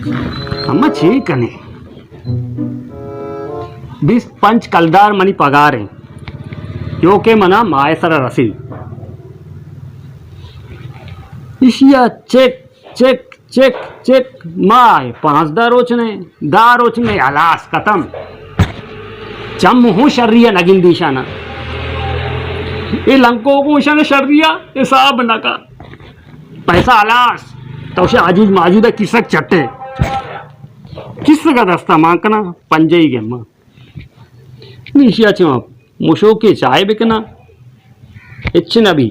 اما چے کنے؟ بیست پنچ کلدار منی پگار ایں، یو کہ منا ماہ سرا رسی۔ ایشیا چک چک چک چک، ماہ پانزدہ روچ نے، دہ روچ نے، ہلاس ختم۔ چم ہوں شری ءَ نہ گندی شانا۔ اے لنکو کو شان شری ءَ حساب نہ کا۔ پیسہ ہلاس۔ تو شے عجیز ماجود ءَ کسک چٹے۔ کسک ءَ دستا مان کنا پنجے گے ما۔ نی ایشی ءَ چہ ما مشوکے چاہ بکناں، ہچ نہ بی۔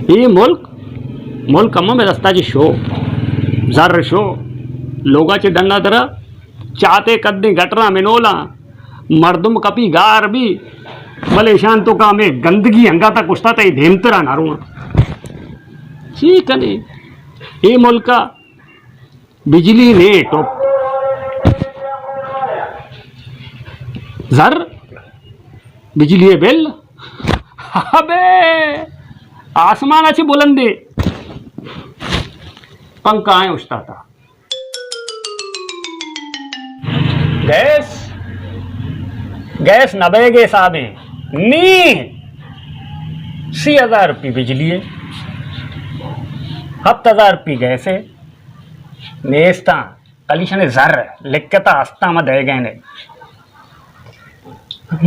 اے ملک، ملک ہمے دستا چہ شو، زر شو، لوگا چہ ڈنا درا چاتے کدیں گٹراں منولاں، مردم کپی گار بی، بلے ایشان توکا ہمے گندگی انگا تا کشتا تا اے دیمترا نہ رواں۔ چی کنے؟ اے ملکا بجلی نے ٹوپ۔ زر، بجلی بل، ابے آسمان اچ بلندے پنکھا ایں اشتاتا۔ گیس، گیس نہ بئے گے صاحب ایں۔ نی سی ہزار روپی بجلی ہے، ہفت ہزار روپی گیس ہے، نیستاں، کلیشن زر لکھتا ہستاں ما دے گئے نے۔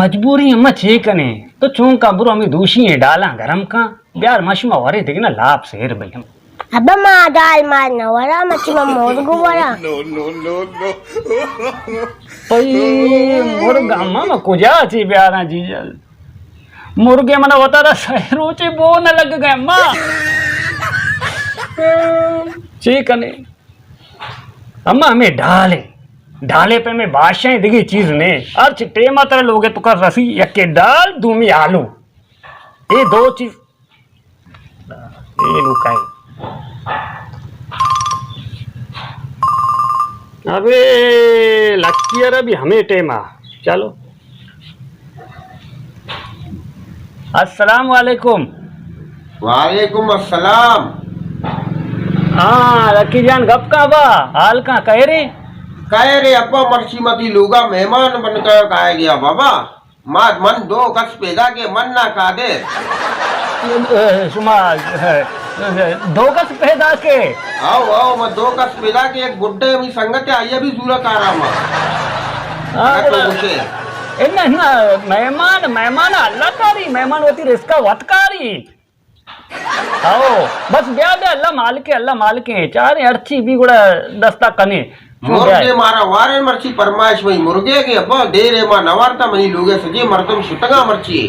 مجبوری اما چے کنے؟ تو چون کا برو ہمیں دوشی ہیں، ڈالاں گرم کاں، بیار مشما ورے دگنا لاپ سیر بھئی ہم۔ ابا ما ڈال مار نہ ورا، مچ ما مرگ ورا۔ پئی مرگ اما ما کجا چی بیاراں جی جل؟ مرگے منا وتا دا سہ روچے بو نہ لگ گئے اما۔ چی کنے؟ اما ہمیں ڈال ہے، ڈالے پہ ہمیں بادشاہ ہیں، دگی چیز نہیں۔ ہر چی ٹیما ترے لوگے تو کر رسی، یکے ڈال، دومی آلو۔ اے دو چیز، اے لوکائے۔ ابے لکی یار، ابھی ہمیں ٹائم آ، چلو۔ السلام علیکم۔ وعلیکم السلام۔ ہاں لکی جان، گپ کا با، حال کا، کہہ رہے؟ کہہ رہے ابا، مرچی متی لوگا مہمان بن کر آئے گیا بابا۔ مات من دو کس پیدا کے من نہ قادر۔ اے، شما، اے، دو کس پیدا کے؟ آؤ، آؤ، من دو کس پیدا کے، ایک بڈے ہمیں سنگت ہے، آئیے بھی زورا کارا ما۔ ہاں، اگر تو بڑا۔ گوشے۔ اے نہ، نہ، مہمان، مہمان اللہ کاری، مہمان ہوتی رزقا وت کاری۔ او، بس بیا بیا، اللہ مالک ہے، اللہ مالک ہے۔ چاریں ہرچی بھی گڑا دستا کنے۔ چون بیا۔ مرگے مارا وارے مرچی پرمائش وہی مرگے کے ابا، ڈیرے ما نوارتا منی لوگے سجے مردم شتگا مرچی۔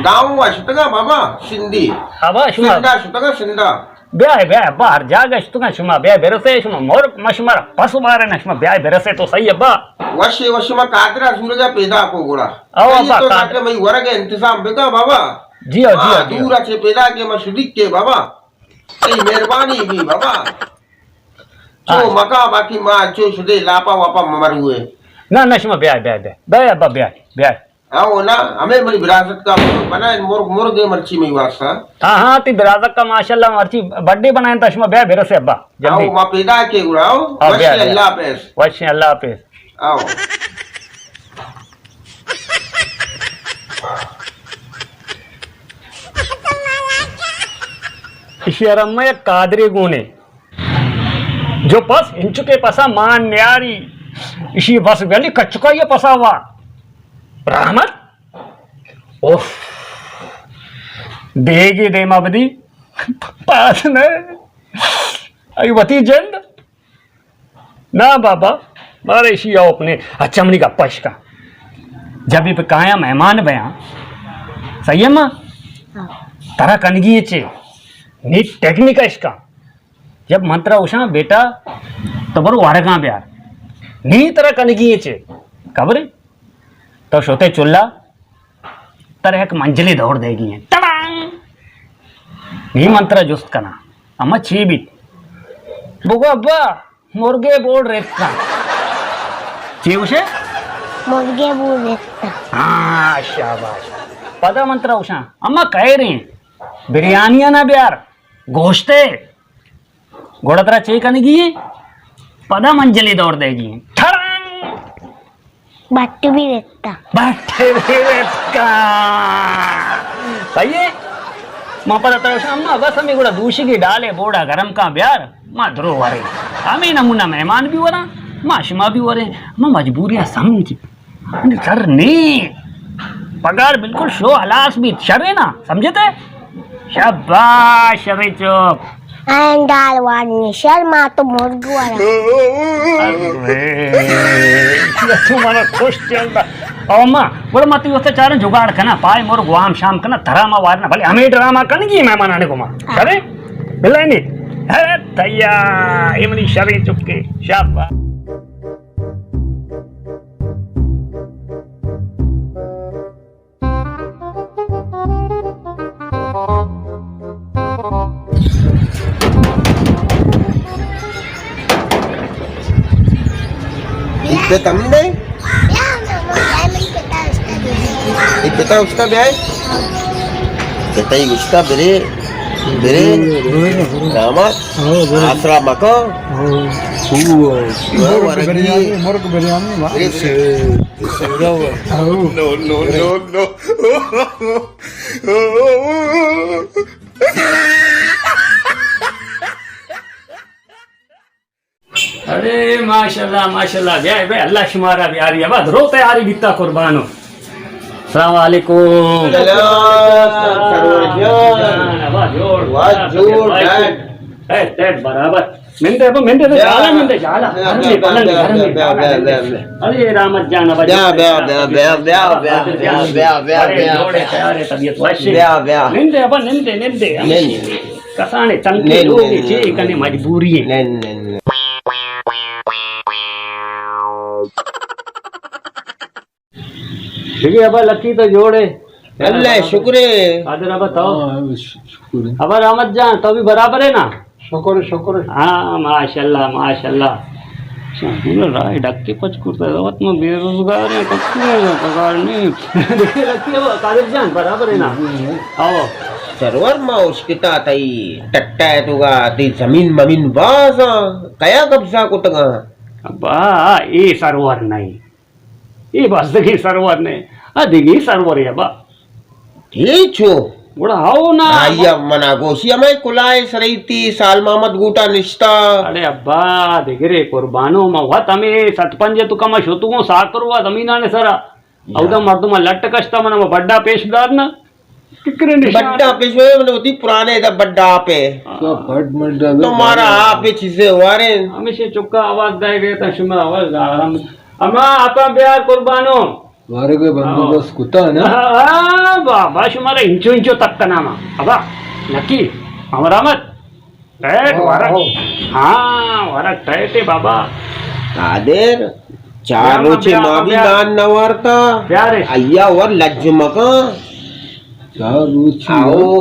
گاؤں وا شتگا بابا، سندھی۔ ابا، شما سندا شتگا سندا۔ بیا، بیا، ابا، ہر جاگہ شتگا شما، بیا برسے شما مر، ما شما را پس بارے نہ شما، بیا برسے تو صحیح ابا۔ وشے، وشے ما قادرا زورگا پیدا کو گڑا۔ او، صحیح ابا، تو قادر۔ تاکہ مئی ورگے انتظام بکا بابا۔ جی ہو، جی ہو، ہاں، جی ہو۔ دور اچھے پیدا کے ما شدیک کے بابا۔ تئی مہربانی بی بابا۔ چو ہاں۔ مکا باقی ما چو شدے لاپا واپا مروے۔ نہ، نہ، شما بیا، بیا، بیا۔ بیا، ابا، بیا، بیا۔ او نا، ہمیں منی وراثت کا بنا مرگ، مرگ مرچی مئی واسطہ۔ ہاں، ہاں، تی وراثت کا ماشاءاللہ مرچی بڈے بنائیں تا شما بیا برسے ابا، جلدی۔ او ما پیدا کے گڑا، او۔ ہاں، بیا، وشی بیا۔ اللہ حافظ۔ وشی اللہ حافظ۔ آؤ۔ ایشی ءَ را ما یک قادرے گون ایں۔ جو پس انچکے پسا مان نیاری۔ ایشی بس ویلی کچکائی پسا وا۔ رحمت۔ اوف۔ دیگے دیما بدی۔ پاس نہ۔ ای وتی جند۔ نا بابا، مارا ایشی ءَ اپنے اچمنی گپ اشکا۔ جب یہ پہ کایا مہمان بیاں، صحیح ہے ماں؟ ہاں۔ ترا کنگی ہے چے؟ نی ٹیکنیک اشکا۔ جب من ترا اوشاں بیٹا، تو برو وارگاں بیار۔ نی ترا کنگی ہے چے؟ خبر ہے؟ تو شوتے چلا، ترا یک منجلے دور دے گی ہیں۔ تڑانگ! نی من ترا جست کنا۔ اما چی بیت؟ بگو ابا، مرگے بوڑ ریتکا۔ چی گوشے؟ مرگے بوڑ ریتکا۔ ہاں، شاباش۔ پدا من ترا گوشاں، اما کہہ رہے ہیں، بریانی نہ بیار، گوشتے۔ گڑا ترا چے کنگی ایں؟ پدا منجلے دور دیگی ایں۔ ٹھڑنگ! بٹ بھی رکھتا۔ بٹ بھی رکھتا۔ صحیح ہے؟ ما پدا ترا شام ما بس ہمیں گڑا دوشی کی ڈالے بوڑا گرم کا بیار، ما درو ورے۔ ہمیں نمونہ مہمان بھی وراں، ما شما بھی ورے۔ ما مجبوری سمجھ۔ سر نی۔ پگار بالکل شو ہلاس بیت۔ شر ہے نا؟ سمجھتے؟ شاباش، شریں چک۔ این ڈال وانی شر، ما تو مرگ ورا۔ ارے، تو منا خوش چل دا۔ او ما، گڑا ما تی واسطہ چاریں جگاڑ کنا، پائے مرگ وام شام کنا، ترا ما وارنا، بھلے ہمیں ڈرامہ کنگی مہمانانے کو ما۔ شریں؟ بلے نہیں۔ ارے تیا، یہ منی شریں چکے۔ شاباش۔ ای پت ہم دے؟ ای پتا اس کا بیائے؟ پتا ہی اس کا برے، برے، رحمت۔ آسرا مکن۔ مرغ بریانی، مرغ بریانی، واہ۔ نو، نو، نو، نو۔ ارے ماشاءاللہ، ماشاءاللہ، بیا بے، اللہ شمارا بیاری، ابا درو تیاری بیتا قربانو۔ السلام علیکم۔ سلام، سرور جان۔ ابا جوڑ، واہ، جوڑ، ڈاڈ۔ اے، ٹیٹ برابر۔ من دے، من دے، جالا، من دے، جالا۔ گھر میں پلنگ، گھر میں جالا۔ ارے رحمت جان، ابا بیا، جوڑ۔ بیا، بیا۔ ارے جوڑے، پیارے، طبیعت وش۔ بیا، بیا۔ من دے، ابا، من دے، من دے۔ کسانے تنکے لوگے چے کنے مجبوری ہے۔ دگہ ابا لکی تو جوڑ ہے۔ اللہ شکر ہے۔ قادر ابا تو؟ ہاں، شکر ہے۔ ابا رحمت جان، تو بھی برابر ہے نا؟ شکر، شکر۔ ہاں، ماشاءاللہ، ماشاءاللہ۔ شاہین رائے ڈکے پچ کرتا ہے، وت میں بے روزگار ہیں، کچھ نہیں ہے، پگار نہیں۔ دگہ لکی ابا، قادر جان، برابر ہے نا؟ آؤ۔ سرور ما اس کے تا تئی ٹٹا ہے تو گا، تی زمین ممین باز آ، کیا قبضہ کتگا؟ ابا، اے سرور نہیں۔ اے بس دگہ سرور نے۔ آ دگہ سرور ہے با۔ اے چو؟ گڑا ہاو نا۔ آیا منا گوشی ہمے کلائے سرئیتی سال محمد گوٹا نشتا۔ اڑے ابا، دگرے قربانو، ما وت ہمے ست پنجے تو کم شتگوں ساکروا زمینانے سرا۔ اودا مردم لٹ کشتا، منا بڈا پیش دار نا۔ فکر نشان۔ بڈا پہ شوئے، من وتی پرانے دا بڈا پہ۔ ہاں۔ کیا بڈ مڈا پہ؟ تمہارا آپ چیزیں واریں۔ ہمیشہ چکا آواز دے گئے تا شما آواز دارم۔ اما آپا بیار قربانو۔ وارے کوئی بندوبست کتا نا؟ ہاں، بابا شمارا انچو انچو تک کنا ما۔ ابا، نکی، امر آمد۔ ٹیٹ ورگ۔ ہاں، ورگ ٹیٹ ہے بابا۔ قادر، چار روچے ما بھی نان نہ وارتا۔ ایا ور لج مکاں۔ چار روچے۔ آؤ،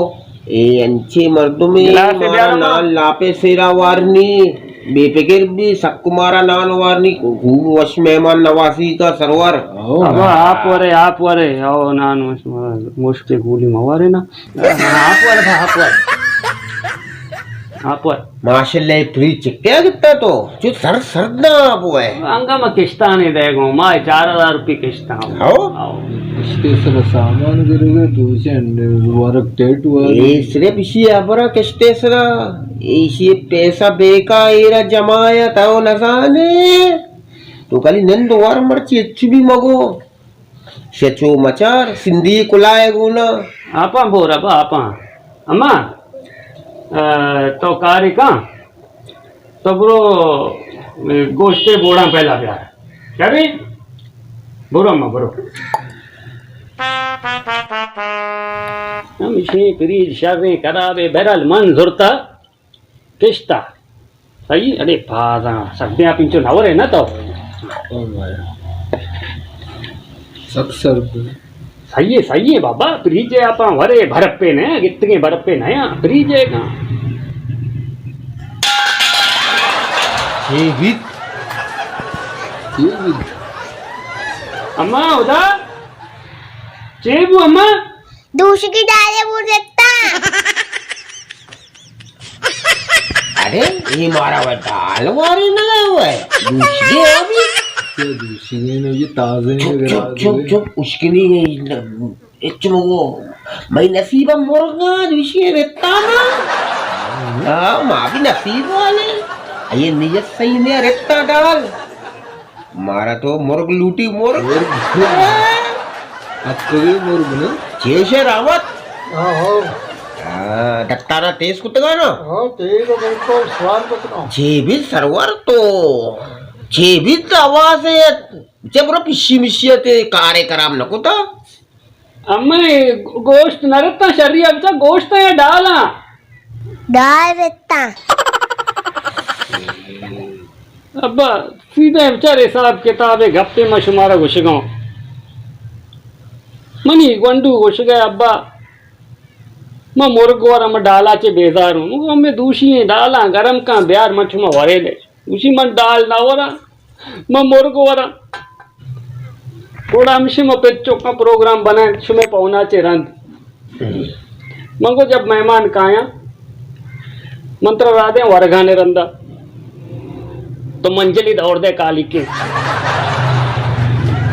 اے انچے مردمے مارا نان لاپے سیرا وارنی۔ بے فکر بھی سک مارا نان وارنی۔ خوب وش مہمان نوازی کا سرور۔ ابا آپ ورے، آپ ورے۔ آؤ نان وش، مشتے گولی موارے نا۔ آپ ور، آپ ور۔ آپ ور۔ ماشاءاللہ، اے فریج چکے گتا تو، چو سر سرد نہ آپ ہوئے۔ انگا ما کشتانے دے گو، ما چار ہزار روپی کشتا ہوں۔ ہاؤ؟ ہاؤ۔ کشتے سر سامان گرگے تو اسے ورگ ٹیٹ ہوا۔ اے صرف اسی ابرا کشتے سرا، اسی پیسہ بیکا ایرا جمایا تو نزانے۔ تو کلی نند وار مرچی اچ بھی مگو۔ شچو مچار، سندھی کلائے گونا۔ آپاں بور ابا، آپاں۔ اما، اے، تو کاری کاں؟ تو برو، اے، گوشتے بوڑاں پہلا بیار۔ کیا بھی؟ برو اما، برو۔ ہمیشیں فریج شریں خرابے، بہرحال من زرتا۔ کشتا۔ صحیح؟ اڑے پازاں سردیں آپ انچو نہ ورے نا تو۔ سک سرد۔ صحیح ہے، صحیح ہے بابا، فریج ہے آپاں ورے، برف پہ نہ، گتگیں برف پہ نہ، فریج ہے کہاں؟ چے بیت؟ چے بیت؟ اما، ادا؟ چے بو اما؟ دوشکی ڈالے بو دیتا۔ اڑے اے، اے مارا وے ڈال وارے نہ وے۔ دوشی ابھی۔ کیا دوشی نے؟ یہ تازہ چپ، چپ، چپ، چپ، اشکنی گئی۔ اچ مگو، مئی نصیب مرگا، دوشی رتا نا۔ ہاں، ما بھی نصیب والے۔ یہ نیت صحیح نے رتا ڈال۔ مارا تو مرگ لوٹی، مرگ۔ مرگ۔ اتکگے مرگ نا؟ چیش ہے رحمت۔ ہاں، ہاں۔ ہاں، دتانا تیز کتگا نا؟ ہاں، تیز ہے، بالکل سوار کتنا۔ چے بھی سرور تو، چے بھی آواز ہے۔ چے برو پشی مشی تے کارے کرام نہ کتا۔ امئے گوشت نہ رتاں، شری ءَ بچار گوشتاں یا ڈالاں؟ ڈال رتاں۔ ابا، سیدھا بچار حساب کتاب ءِ گپے من شمارا گوشگاں۔ منی گونڈو گوشگ ءَ، ابا، من مرگ وراں، من ڈالا چہ بیزار اوں۔ من گو ہمے دوشی ایں، ڈالاں گرم کن بیار، من شما ورے لے۔ گوشی من ڈال نہ وراں، من مرگ وراں۔ گڑا ہمشی ما پت چکاں پروگرام بنائیں، شمئے پونا چہ رند۔ من گو جب مہمان کایاں، من ترا راہ دیں ورگانے رندا۔ تو منجلی دور دے کالی کے۔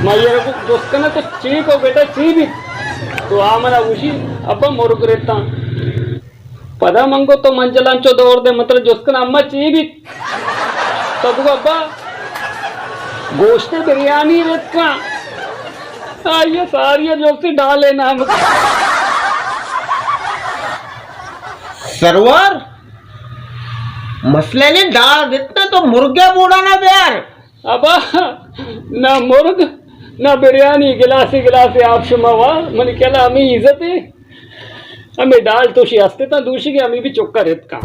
ما یہ رکو جست کنا تو چی کو بیٹا چی بھی؟ تو آ منا گوشی ابا مرگ رتاں۔ پدا من گو تو منجل انچو دور دے، من ترا جست کن، اما چی بیت؟ تو بگو ابا، گوشت بریانی رتکاں۔ آئیے ساری جوستی ڈالے نام۔ سرور، مسئلہ نے ڈال رتنا تو مرگے بوڑا نہ بیار۔ ابا، نہ مرگ، نہ بریانی، گلاسے گلاسے آپ شما وا، منی کلا ہمیں عزت ہے۔ ہمیں ڈال تو شی ہستے تا دوشی کے ہمیں بھی چکا رتکاں۔